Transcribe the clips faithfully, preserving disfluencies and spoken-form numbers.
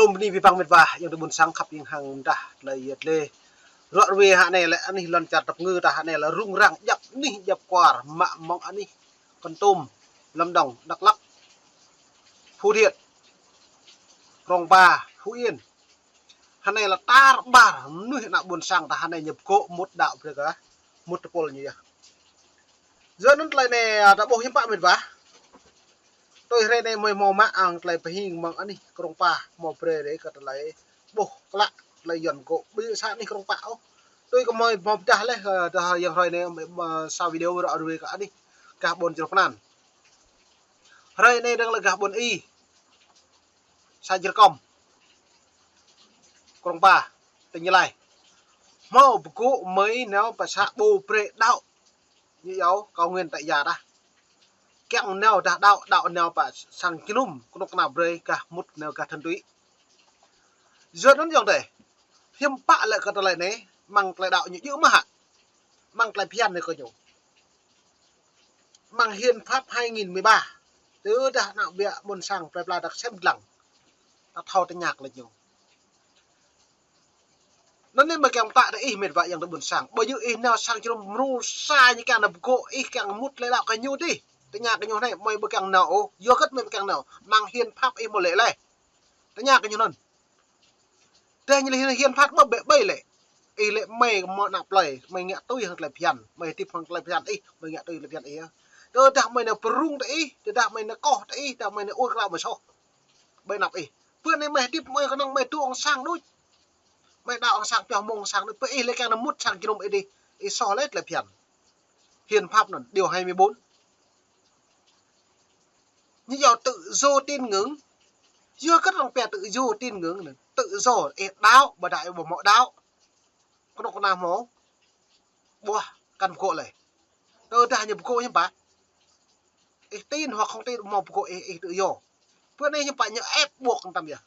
Tôm bơni abih bang mĕt wa, ayŏng adơi ƀuôn sang khăp yang hăng dah tơlơi yet lĕ. Ră ruai hă anai lĕ anih lŏn čar tơpơngư ta hă anai lĕ rŭng răng djăp anih djăp kwar mă mơ̆ng anih Kon Tum, Lâm Đồng, Đắk Lắk, Phú Thiện, Krông Pa, Phú Yên. Hă anai lĕ tar ƀar mơnuih ană ƀuôn sang ta hă anai ñu pơgŏ mŭt đaŏ brơi kơ mŭt tơpul ñu yơh. Yua anŭn tơlơi anai ta ƀuh hiư̆m pă mĕt wa. Tui hrơi anai mơi hmâo mă ang tơlơi pơhing mơ̆ng anih Krông Pa hmâo brơi rai kơ tơlơi ƀuh klă tơlơi Yuan gŏ ƀơi sa anih Krông Pa ôh. Tui kơ mơi hmâo pơdah laih, ơ, dah yang hrơi anai, ơ, sa video ră ruai kơ anih gah ƀôn Črôh Pơnan. Hrơi anai dơ̆ng lĕ gah ƀôn I, să Jrkôm, Krông Pa, tỉnh Gia Lai. Hmâo pơgŏ mơi nao pơ să ƀu brơi đaŏ. Ñu yua cầu nguyện tại gia ta. Kiăng nao dah đaŏ, đaŏ nao pơ sang jơnum, kơnuk kơna brơi gah mŭt nao gah thuần túy. Yua anŭn ayŏng adơi. Hiư̆m pă lĕ kơ tơlơi anai, mơ̆ng tơlơi đaŏ ñu djơ̆ mơ̆ hă. Mơ̆ng tơlơi phiăn anai kơ ñu. Mơ̆ng hiến pháp hai nghìn mười ba. Tơdah ană ƀiă ƀuôn sang plơi pla ta sem lăng. Ta thâo tơña kơ lĕ ñu. Anŭn anai mơi kiăng pơtă tơ ih mĕt wa ayŏng adơi ƀuôn sang. Ƀu djơ̆ ih nao sang jơnum mrô sa ñu kiăng nao pơgŏ ih kiăng mŭt tơlơi đaŏ kơ ñu dih. Tơña kơ ñu anai mơi ƀu kiăng nao ôh. Yua hơget mơi ƀu kiăng nao. Mơ̆ng hiến pháp ih hmâo lĕ laih. Tơña kơ ñu anŭn. Tơdah ñu lĕ hiến pháp ƀơi ƀơi lĕ. Ih lĕ mơi mơ̆ ană plơi, mơi ngă tui hăng tơlơi phiăn, mơi hơdip hăng tơlơi phiăn ih, mơi ngă tui tơlơi phiăn ih yơh. Tơdah mơi nao pơrŭng tơ ih, tơdah mơi nao koh tơ ih, tơdah mơi nao ur krao mơi soh. Ƀơi anăp ih. Pơ anai mơi hơdip mơi kơnơ̆ng mơi tŭ ong sang đôč. Mơi đaŏ ong sang pioh mông ong sang đôč. Pơ ih lĕ kiăng nao mŭt sang jơnum ih dih, ih soh laih tơlơi phiăn. Hiến pháp anŭn, điều hai mươi bốn. Ñu yua tự do tín ngưỡng. Yua hơget arăng pia tự do tín ngưỡng anŭn. Tự do, ih đaŏ, ƀôdah ƀu hmâo đaŏ. Kơnuk kơna hmâo ƀuah kăn pơgŏ lĕ. Tơdah ñu pơgŏ hiư̆m pă. Ih tin hoặc không tin hmâo pơgŏ ih, ih tự do. Pơ anai hiư̆m pă ñu ép buộc tăm yơh.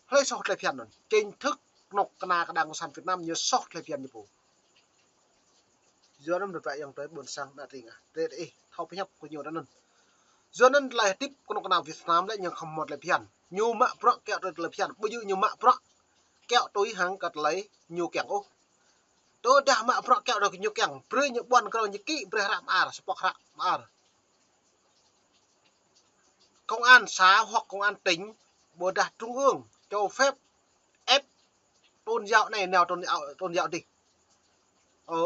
Hlơi soh tơlơi phiăn anŭn. Chính thức kơnuk kơna kơ Đảng Cộng sản Việt Nam ñu soh tơlơi phiăn ñu pô. Yua anŭn mĕt wa ayŏng adơi ƀuôn sang đa tring ah. Tơlơi ih thâo pơhiăp kơ ñu anŭn. Yua anŭn tơlơi hơdip kơnuk kơna Việt Nam lĕ ñu khŏm hmâo tơlơi phiăn. Ñu mă bruă kiaŏ tui tơlơi phiăn. Ƀu djơ̆ ñu mă bruă kiaŏ tui hăng kơ tơlơi ñu kiăng ôh. Tơdah mă bruă kiaŏ tui ñu kiăng. Brơi ñu ƀuăn krong ñu kĭ brơi hră mơar, sa pŏk hră mơar. Công an xã hoặc công an tỉnh, ƀôdah trung ương, cho phép ép tôn giáo anai nao tôn giáo, tôn giáo dih. Ơ,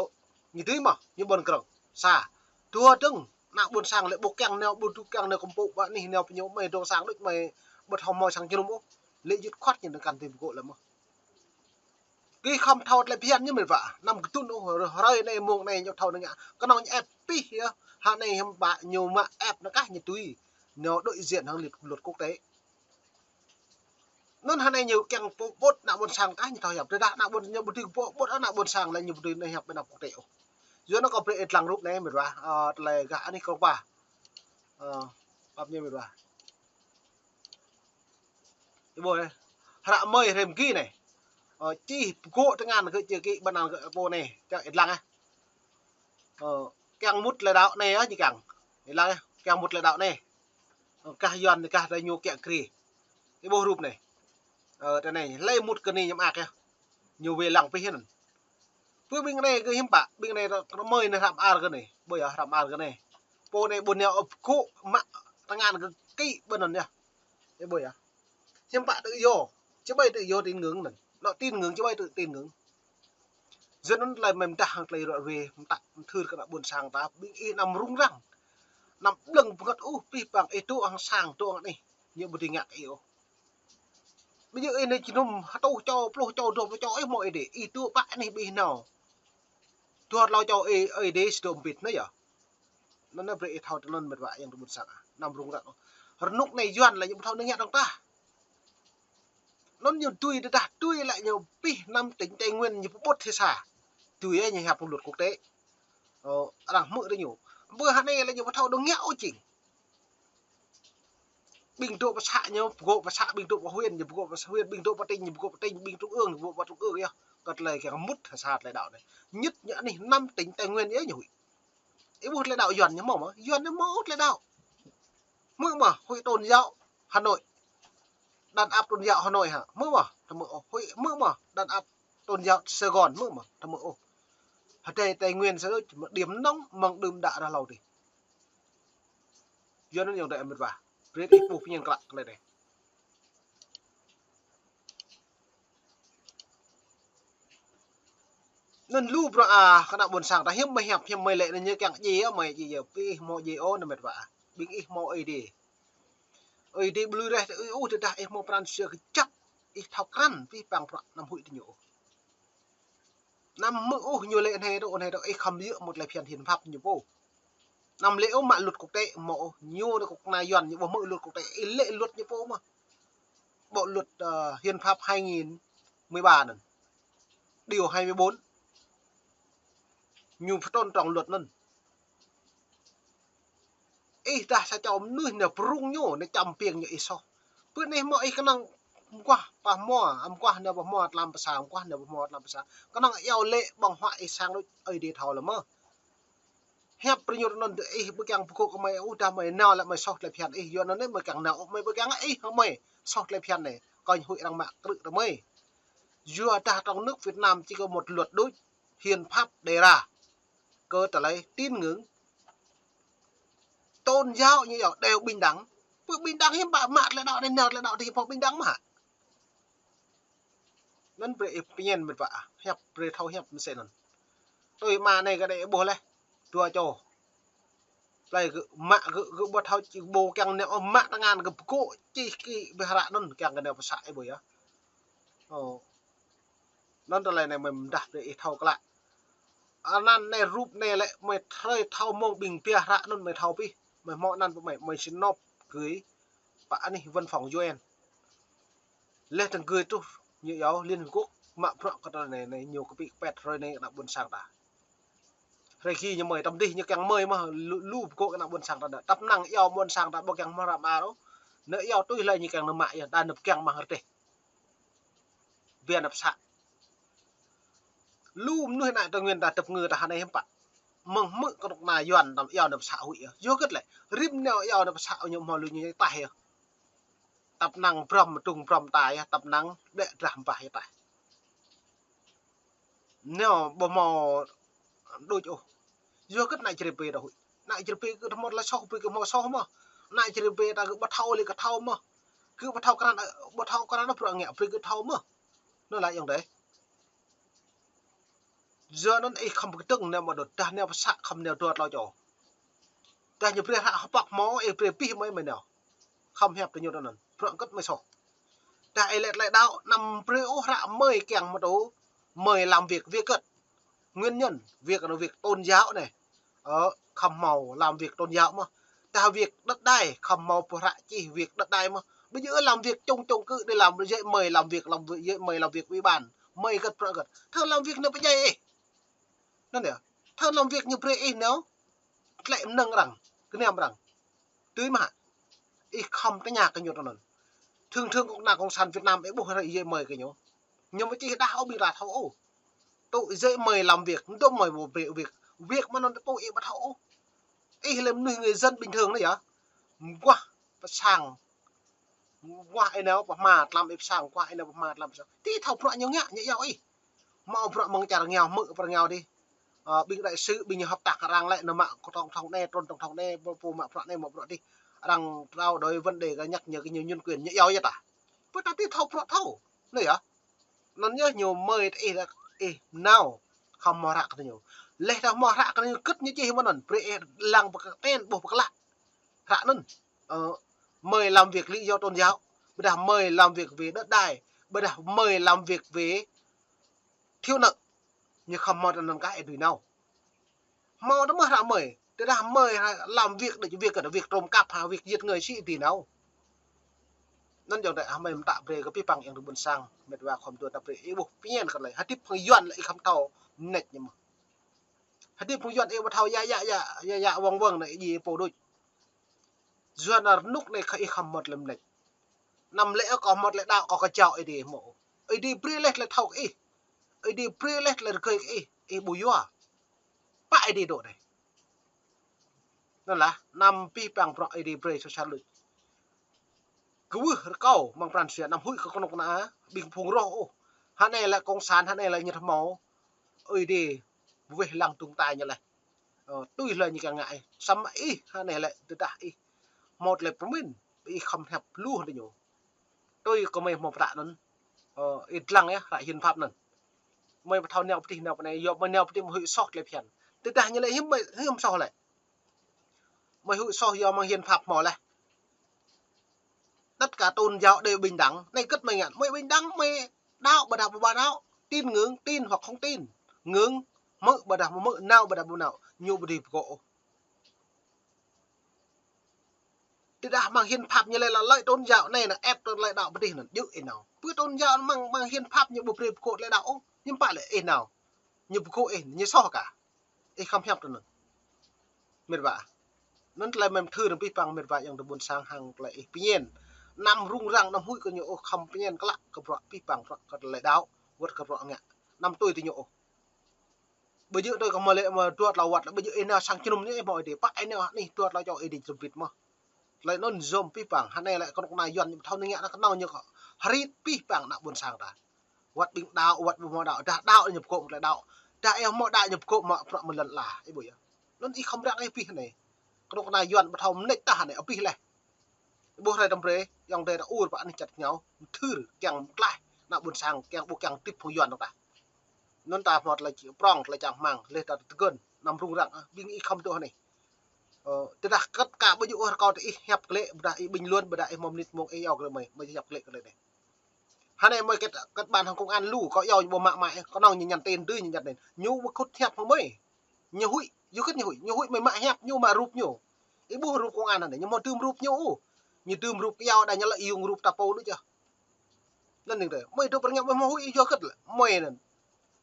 ñu dưi mơ̆, ñu ƀuăn krong. Sa. Dua dơ̆ng, ană ƀuôn sang lĕ ƀu kiăng nao, ƀu djơ̆ kiăng nao kơmpŭ ƀă anih nao pơ ñu mơi dŏ sang đôč mơi ƀu thâo hmâo sang jơnum ôh. Lĕ djơ̆ djĭt kơnơ̆ng kăn dưi pơgŏ lĕ mơ̆. Gih khŏm thâo tơlơi phiăn ñu mĕt wa. Anăm kơdŭn ôh, hrơi anai mông anai ñu thâo anai ngă. Kơnơ̆ng ñu ép pih yơh. Hă anai hiư̆m pă ñu mă ép anŭn kah ñu tui. Ñu đối diện hăng luật, luật quốc tế. Anŭn hă anai ñu kiăng pô ƀut ană ƀuôn sang kah ñu thâo hiăp. Tơdah ană ƀuôn ñu ƀu dưi pô ƀut ană ƀuôn sang lĕ ñu ƀu dưi nao hiăp ƀơi anăp quốc tế ôh. Yua anŭn kâo brơi ih lăng rup anai mĕt wa. Ơ, tơlơi gah anih Krông Pa. Ơ, pap ñu mĕt wa. Ih ƀuh, ơ. Hră mơi hrĕm gih anai. Ơ, čih pơgŏ tơngan gơ̆ čih gih ƀơi anăn gơ̆ pô anai. Čang ih lăng ah. Ơ, kiăng mŭt tơlơi đaŏ anai yơh ñu kiăng. Ih lăng ah, kiăng mŭt tơlơi đaŏ anai. Ơ, gah Yuan gah tơ ñu kiăng krĭ. Ih ƀuh rup anai. Ơ, tơ anai, hlơi mŭt kơ anai ñu mơak yơh. Ñu wai lăng pih anŭn. Pơ ƀing anai gơ̆ hiư̆m pă, ƀing anai ră, ră mơi anai hră mơar gơ̆ anai. Ƀuh yơh, hră mơar gơ̆ anai. Pô anai ƀu nao ôh pơgŏ mă tơngan gơ̆ kĭ ƀơi anŭn yơh. Ih ƀuh yơh. Hiư̆m pă tự do. Či ƀai tự do tín ngưỡng anŭn. Anŏ tín ngưỡng či ƀai tự tín ngưỡng. Yua anŭn tơlơi mơi pơdah hăng tơlơi ră ruai, pơtă pơthưr kơ ană ƀuôn sang ta, ƀing ih anăm rŭng răng. Anăm blơ̆ng bơngăt ôh, pih pang ih dŏ hăng sang, dŏ hăng anih. Ñu ƀu dưi ngă kơ ih ôh. Ƀu djơ̆ ih nao jơnum hơtuh čô, pluh čô, dua pluh čô, ih hmâo ih dih. Ih dŏ ƀă anih ƀing ih nao. Dua tlâo čô ih, ih dih sĭt dŏ mbĭt anai yơh. Anŭn anai brơi ih thâo tui anŭn mĕt wa ayŏng adơi ƀuôn sang ah. Anăm rŭng răng ôh. Rơnŭk anai Yuan lĕ ñu ƀu thâo nao ngă dơ̆ng tah. Anŭn ñu dưi tơdah dưi lĕ ñu pih năm tỉnh Tây Nguyên ñu pơƀut hĭ sa. Dưi yơh ñu hiăp hăng luật quốc tế. Ơ, arăng hmư̆ tơ ñu. Ƀơi hă anai lĕ ñu ƀu thâo dŏ ngă ôh jing. Ƀing dŏ pơ să ñu pơgŏ pơ să, ƀing dŏ pơ huyện ñu pơgŏ pơ huyện, ƀing dŏ pơ tỉnh ñu pơgŏ pơ tỉnh, ƀing trung ương ñu pơgŏ pơ trung ương yơh. Kơ tơlơi kiăng mŭt hă sa tơlơi đaŏ anai. Nhất ñu anih năm tỉnh Tây Nguyên yơh ñu huĭ. Ih ƀuh tơlơi đaŏ Yuan ñu hmâo mơ̆? Yuan ñu hmâo tơlơi đaŏ. Hmư̆ mơ̆, hội tôn giáo Hà Nội. đàn áp tôn giáo Hà Nội hă? Hmư̆ mơ̆? Tơ mơ̆ ôh. Huế hmư̆ mơ̆? Đàn áp tôn giáo Sài Gòn hmư̆ mơ̆? Tơ mơ̆ ôh. Hơdai Tây Nguyên sa đôč, mơ̆ điểm nóng mơ̆ng đưm đă ră hlâo adih. Yua anŭn ayŏng adơi met wa. Brơi ih ƀuh pơñen klă kơ lĕ anai. Anŭn lu bruă a, kơ ană ƀôn sang ta hiư̆m mơi hiăp, hiư̆m mơi lĕ anŭn ñu kiăng djai, mơi djai, ƀing ih hmâo djai ôh ană met wa. Ƀing ih hmâo Ơi Adai. Ơi Adai ƀlui reh, ơi ôh tơdah ih hmâo pran jua kơjăp, ih thâo krăn, pih pang bruă anăm huĭ tơ ñu ôh. Anăm hmư̆ ôh ñu lĕ anai dŏ, anai dŏ, ih khŏm djơ̆ mơ̆ng tơlơi phiăn hiến pháp ñu pô. Anăm lĕ ôh mă luật quốc tế, hmâo ôh, ñu dŏ kơnuk kơna Yuan ñu ƀu hmư̆ luật quốc tế, ih lĕ luật ñu pô mơ̆n. Bộ luật, ờ, hiến pháp hai nghìn mười ba anŭn. Điều hai mươi bốn. Ñu pơtrŭn trong luật anŭn. Ih dah sa čô mơnuih nao prung ñu, nao čăm piêng ñu ih soh. Pơ anai hmâo ih kơnơ̆ng mơguah pah hmua, mơguah nao pah hmua tlam pơsa, mơguah nao pah hmua tlam pơsa. Kơnơ̆ng iâu lĕ ƀơ̆ng huă ih sang đôč, Ơi Adai thâo lĕ mơ̆. Hiăp brơi ñu anŭn ih ƀu kiăng pơkŏ kơ mơi ôh, dah mơi nao lĕ mơi soh tơlơi phiăn ih, yua anŭn anai mơi kiăng nao ôh, mơi ƀu kiăng ih hă mơi soh tơlơi phiăn anai, kơnh huĭ arăng mă krư̆ tơ mơi. Yua dah trong nước Việt Nam chỉ có một luật đôč, hiến pháp đề ra kơ tơlơi tín ngưỡng, tôn giáo ñu yơh, đều bình đẳng. Pơ bình đẳng hiư̆m pă mă tơlơi đaŏ anai, nao tơlơi đaŏ adih hmâo bình đẳng mơ̆ hă? Anŭn brơi ih pơñen met wa, hiăp brơi thâo hiăp mơsĕ anŭn. Tui mă anai kơ đe ƀuh leh, dua čô. Plei gơ̆ mă gơ̆, gơ̆ ƀu thâo či ƀu kiăng nao ôh, mă tơngan gơ̆ pơkŏ čih kơ ƀing hră anŭn kiăng kơ nao pơsă ih ƀuh yơh. Ơ. Anŭn tơlơi anai mơi mơdah brơi ih thâo klă. Anăn anai rup anai lĕ mơi hrơi thâo mơ̆ng ƀing ƀiă hră anŭn mơi thâo pih. Mơi hmâo anăn pơ mơi, mơi či nộp gửi pơ anih văn phòng U N. Leh dơ̆ng gửi truh ñu yơh Liên Hợp Quốc mă bruă kơ tơlơi anai, anai ñu kơpĭ kơpet hrơi anai kơ ană ƀôn sang ta. Hrơi ki ñu mơi tơm dih ñu kiăng mơi mơ̆ lu, lu pơkŏ kơ ană ƀôn sang ta anŭn. Tăp năng iâu ƀôn sang ta ƀu kiăng mơ̆ ră mă ôh. Nao iâu tui hlơi ñu kiăng nao mă yơh, ta nao kiăng mă hrơi tih. Biă nao pơsă. Lu mơnuih ană Tây Nguyên ta tơpă ngă ta hơnai hiư̆m pă. Mơ̆ng hmư̆ kơnuk kơna Yuan ta iâu nao pơsă huĭ yơh. Yua hơget lĕ. Rĭm nao iâu nao pơsă ñu hmâo lu ñu taih yơh. Tăp năng brŏm mơdung brŏm ta yơh, tăp năng đĕ drah ƀah yơh taih. Nao ƀu hmâo đôč ôh. Yua hơget ană Jrai pê ta huĭ. Ană Jrai pê gơ̆ hmâo tơlơi soh, brơi gơ̆ hmâo soh mơ̆. Ană Jrai pê ta gơ̆ ƀu thâo lĕ gơ̆ thâo mơ̆. Gơ̆ ƀu thâo krăn, ƀu thâo krăn bruă ngă, brơi gơ̆ thâo mơ̆. Anŭn lah ayŏng adơi. Yua anŭn ih khŏm pơkơdơ̆ng nao mă đôč, dah nao pơsă khŏm nao dua tlâo čô. Dah ñu brơi hră hơpăk hmâo, ih brơi pih mơi mơi nao. Khŏm hiăp tơ ñu tơ anŭn. Bruă hơget mơi soh. Dah ih lĕ tơlơi đaŏ, anăm brơi ôh hră mơi kiăng mơ̆ tŭ, mơi làm việc, việc hơget. Nguyên nhân, việc anŭn việc tôn giáo anai. Ơ, khŏm hmâo làm việc tôn giáo mơ̆. Dah việc đất đai, khŏm hmâo pơhră čih việc đất đai mơ̆. Bây giờ làm việc chung chung cư đi làm, dạy mơi làm việc, làm việc, dạy mơi làm việc ủy ban. Mơi hơget bruă hơget. Thơ làm việc nao pơdjai ih. Anŭn yơh. Thơ làm việc ñu brơi ih nao. Tlĕ mơnơ̆ng arăng. Kơnăm arăng. Tui mơ̆ hă. Ih khŏm tơña kơ ñu tơ anŭn. Thường thường kơnuk kơna cộng sản Việt Nam ih ƀuh hrơi dạy mơi kơ ñu. Ñu mơ̆ čih đah ôh ƀing ta thâo ôh. Tŭ dạy mơi làm việc, tŭ mơi ƀu brơi việc. Việc mơ̆ anŭn tŭ ih ƀu thâo ôh. Ih lĕ mơnuih người dân bình thường anai yơh. Mơguah pơ sang. Mơguah ih nao pơ hma tlam ih pơ sang, mơguah ih nao pơ hma tlam pơ sang. Tui thâo bruă ñu ngă, ñu iâu ih. Hmâo bruă mơ̆ng čar rơngiao hmư̆ pơ rơngiao dih. Ơ, ƀing đại sứ, ƀing ñu hợp tác arăng lĕ, nao mă tổng thống anai, trŭn tổng thống anai, pô, pô mă bruă anai, mă bruă dih. Arăng trao đổi vấn đề kơ nhắc nhở kơ ñu nhân quyền, ñu iâu yơh ta. Pơ ta tui thâo bruă thâo. Anai yơh. Anŭn yơh ñu mơi ih, ih nao khŏm hmâo hră kơ ñu. Leh ta hmâo hră kơ ñu hơget ñu čih mơ̆ anŭn, brơi ih lăng pơkă ten ƀuh pơklah. Hră anŭn. Ơ, mời làm việc lý do tôn giáo, ƀôdah mời làm việc về đất đai, ƀôdah mời làm việc về thiếu nợ. Ñu khŏm hmâo tơ anŭn kah ih dưi nao. Hmâo tơ mơ̆ hră mơi, tơdah mơi hră làm việc đôč, việc kơ việc trộm cắp hă, việc giết người sĭ dưi nao. Anŭn ayŏng adơi, hmâo mơta brơi kơ pih pang ayŏng adơi ƀôn sang, met wa khŏm dua ta brơi ih ƀuh pơñen kơ tơlơi. Hơdip phung Yuan lĕ ih khŏm thâo mơneč ñu mơ̆. Hơdip phung Yuan ih ƀu thâo yă yă yă yă yă wơ̆ng wơ̆ng anai ih djai pô đôč. Yua anŭn rơnŭk anai kơ ih khŏm hmâo tơlơi mơneč. Anăm lĕ kâo hmâo tơlơi đaŏ kâo kơjăp Ơi Adai hmâo. Ơi Adai brơi leh tơlơi thâo kơ ih. Ơi Adai brơi leh tơlơi rơgơi kơ ih. Ih ƀu yua. Pă Ơi Adai dŏ anai. Anŭn lah, anăm pih pang bruă Ơi Adai brơi soh sat luč. kwưh rơkâo mơ̆ng pran jua anăm huĭ kơ kơnuk kơna ƀing phung roh ôh. Hơnai lĕ kông san, hơnai lĕ ñu thâo hmâo. Ơi Adai weh lăng tŭng tai ñu laih. Ơ, tui hlơi ñu kiăng ngă ih. Samơ̆ ih hơnai lĕ tơdah ih hmâo tơlơi pơmĭn, ƀing ih khŏm hiăp lu hăng tơ ñu. Tui kơ mơi hmâo prăk anŭn. Ơ, ih dlăng yơh, hră hiến pháp anŭn. Mơi ƀu thâo nao pơtih nao pơ anai, yua mơi nao pơtih mơi huĭ soh tơlơi phiăn. Tơdah ñu lĕ hiư̆m mơi, hiư̆m soh lĕ. Mơi huĭ soh yua mơ̆ng hiến pháp hmâo laih. Tất cả tôn giáo đều bình đẳng. Anai kơ̆t mơi ngă, mơi bình đẳng, mơi đaŏ ƀôdah ƀu đaŏ, tin ngưỡng, tin hoặc không tin. Ngưỡng, hmư̆ ƀôdah ƀu hmư̆, nao ƀôdah ƀu nao, ñu ƀu dưi pơgô̆ ôh. Tơdah mơ̆ng hiến pháp ñu lĕ là lợi tôn giáo anai nă ép tơlơi đaŏ pơdih nă, djơ̆ ih nao. Pơ tôn giáo mơ̆ng, mơ̆ng hiến pháp ñu ƀu brơi pơgô̆ tơlơi đaŏ ôh, hiư̆m pă lĕ ih nao. Ñu pơgô̆ ih, ñu soh kah. Ih khŏm hiăp tui anŭn. Mĕt wa. Anŭn tơlơi mơi thâo rơm pih pang mĕt wa ayŏng adơi ƀôn sang hăng tơlơi ih pơñen. Anăm rŭng răng, anăm huĭ kơ ñu ôh, khŏm pơñen klă kơ bruă pih pang, bruă kơ tơlơi đaŏ, wơ̆t kơ bruă ngă. Anăm tui tơ ñu ôh. Ƀu djơ̆ tui kơ mơi lĕ mơi dua tlâo wơ̆t lĕ, ƀu djơ̆ ih nao sang jơnum ñu ih hmâo ih dih, pă ih nao anih dua tlâo čô ih dih jơnum bit mơ̆n. Tơlơi anŭn yôm pih pang, hơnai lĕ kơnuk kơna Yuan ñu ƀu thâo nao ngă, kơnơ̆ng ñu kơ hơrit pih pang ană ƀôn sang ta. Wơ̆t ƀing đaŏ, wơ̆t ƀu hmâo đaŏ, dah đaŏ ñu pơgô̆ mơ̆ng tơlơi đaŏ. Dah ih hmâo đaŏ ñu pơgô̆ mơ̆ng bruă mơ̆ng lŏn ala, ih ƀuh yơh. Anŭn ih khŏm răng ih pih anai. Kơnuk kơna Yuan ƀu thâo mơneč tah anai, abih laih. Ih ƀuh hrơi tơm brơi, ayŏng adơi ta ur pă anih čăt ngao, mơthưr, kiăng mơklaih, ană ƀôn sang, kiăng ƀu kiăng tĭp hăng Yuan ta. Anŭn ta hmâo tơlơi či prŏng, tơlơi čang rơmang, laih ta tơgŭn, anăm rŭng răng, ơ, ƀing ih khŏm tŭ anai. Ơ, tơdah kơ̆t ka ƀu djơ̆ ôh rơkâo tơ ih hiăp glaĭ, ƀôdah ih bình luận, ƀôdah ih hmâo mơnit mông ih iâu glaĭ mơi, mơi hiăp glaĭ kơ tơlơi anai. Hơnai mơi kơ̆t, kơ̆t ƀan hăng công an lu, kâo iâu ñu ƀu mă mă, kơnơ̆ng ñu nhắn tin, dưi ñu nhắn tin. Ñu ƀu khŭt hiăp hăng mơi. Ñu huĭ, yua kơ ñu huĭ, ñu huĭ mơi mă hiăp, ñu mă rup ñu. Ih ƀuh rup công an anai, ñu hmâo dưm rup ñu ôh. Ñu dưm rup iâu đa ñu lĕ iung rup ta pô đôč yơh. Anŭn ning tơ, mơi dŏ pơrơngiă mơi hmâo huĭ yua kơ lĕ, mơi anŭn.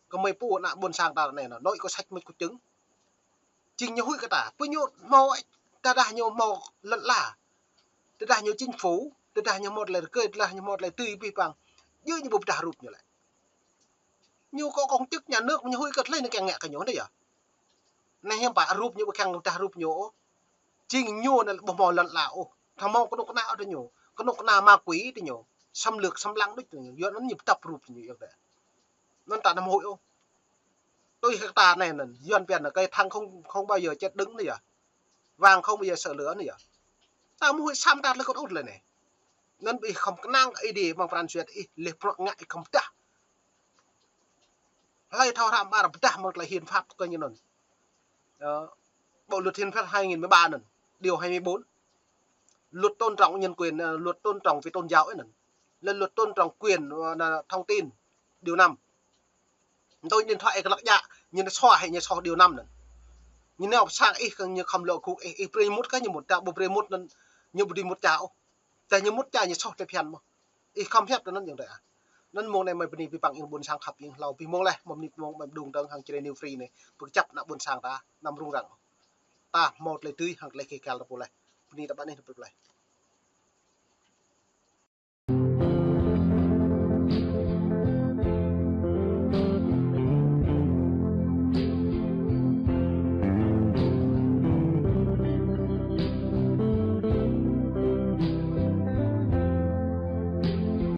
Kơ mơi pô ană ƀôn sang ta anai nă, đôč kơ săč mơ̆t kơ čưng. Jing ñu huĭ kơ ta, pơ ñu hmâo, tơdah ñu hmâo lŏn ala. Tơdah ñu chính phủ, tơdah ñu hmâo tơlơi rơgơi, tơdah ñu hmâo tơlơi tui pih pang. Djơ̆ ñu ƀu pơdah rup ñu lĕ. Ñu kơ công chức nhà nước ñu huĭ kơ tơlơi anai kiăng ngă kơ ñu anai yơh. Anai hiư̆m pă rup ñu ƀu kiăng pơdah rup ñu ôh. Jing ñu anai ƀu hmâo lŏn ala ôh. Thâo hmâo kơnuk kơna ôh tơ ñu. Kơnuk kơna ma quỷ tơ ñu. Xâm lược xâm lăng đôč tơ ñu. Yua anŭn ñu pơdăp rup ñu yơh tơ. Anŭn ta anăm huĭ ôh. Tui hăng ta anai anŭn, Yuan pian anŭn, cái thằng không, không bao giờ chết đứng anai yơh. Vàng không bao giờ sợ lửa anai yơh. Ta mơ̆ huĭ săm ta tơlơi kơt ŭt lĕ anai. Anŭn ƀing ih khŏm kơnang kơ Ơi Adai mơ̆ng pran jua ih, laih bruă ngă ih khŏm pơdah. Hlơi thâo hră mơar pơdah mơ̆ng tơlơi hiến pháp kơ ñu anŭn. Ơ, bộ luật hiến pháp hai nghìn mười ba anŭn, điều hai mươi bốn. Luật tôn trọng nhân quyền, ơ, luật tôn trọng về tôn giáo anŭn. Lĕ luật tôn trọng quyền, ơ, thông tin, điều năm. Tui điện thoại kơ lăk djă, ñu nao soh hĕ ñu soh điều năm anŭn. Ñu nao pơ sang ih kơ ñu khŏm lŏ gŭ ih, ih brơi mŭt kơ ñu mŭt, ta ƀu brơi mŭt anŭn, ñu ƀu dưi mŭt ča ôh. Tơdah ñu mŭt ča ñu soh tơlơi phiăn mơ̆n. Ih khŏm hiăp tui anŭn ayŏng adơi ah. Anŭn mông anai mơi bơni pih pang ƀing ƀôn sang khăp ƀing hlâo, ƀing mông laih, mơ̆ng mơnit mông mơi mơdung dơ̆ng hăng Jrai New Free anai. Pơkơjăp ană ƀôn sang ta, anăm rŭng răng. Ta hmâo tơlơi dưi hăng tơlơi kheh kal ta pô laih. Bơni ta ƀă anai ta pơklaih.